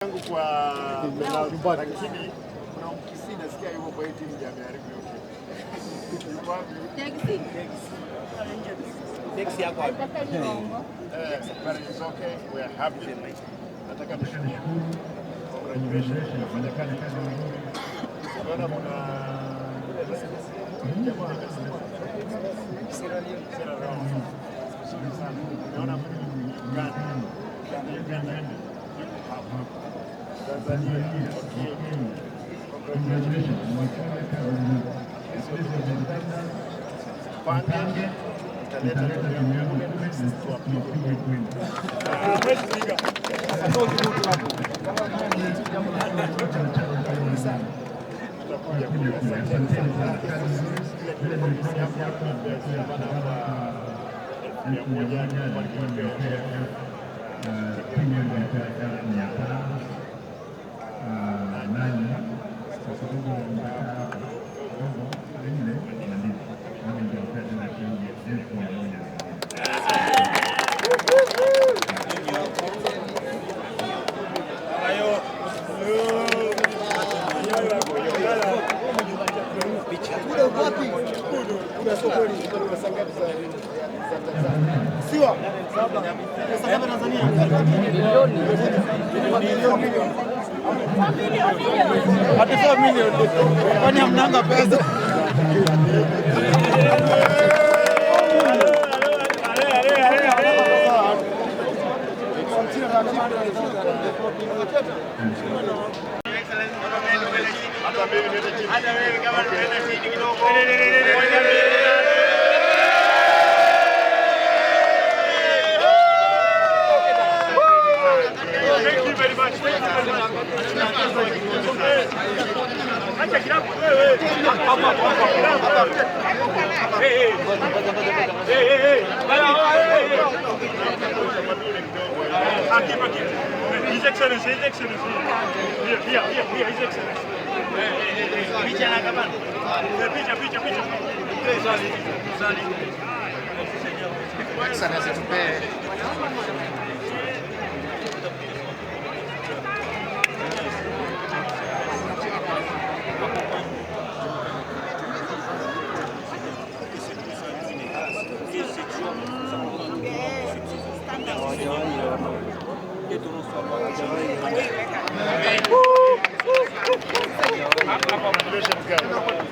Yangu kwa lakini kuna Mkisii nasikia yuko kwa hii timu ndiye ameharibu hiyo kitu. Yuko wapi? Taxi yako wapi? But it's okay. We are happy. Nataka nishukuru. Congratulations. Umefanya kazi nzuri. Unaona kuna jamaa Sierra Leone. Vizuri sana. Umeona Uganda. Uganda. Yuko hapa. Tanzania. Okay. Congratulations. Pange mtaleta timu yangu kule tuwapige kweli. Hawezi piga. Tutakuja kule. Asanteni sana. Ile promise yako ya hapa 100,000 nilikuwa nikiwapea 800 kwa sababu mtakaa hapa kidogo 4 na 2, nami nitawapea tena shilingi 1,000. Hadi 4 million. Kwani hamnanga pesa? Hata mimi niende chini. Hata wewe kama unaenda chini kidogo. Thank you very much. Thank you very much. Acha kilabu wewe. Hey, hey. Hey, hey, hey. Keep, keep. His Excellency, His Excellency. Here, here, here, here, His Excellency. Picha na kama. Picha, picha, picha. Excellency tupe. Congratulations, guys.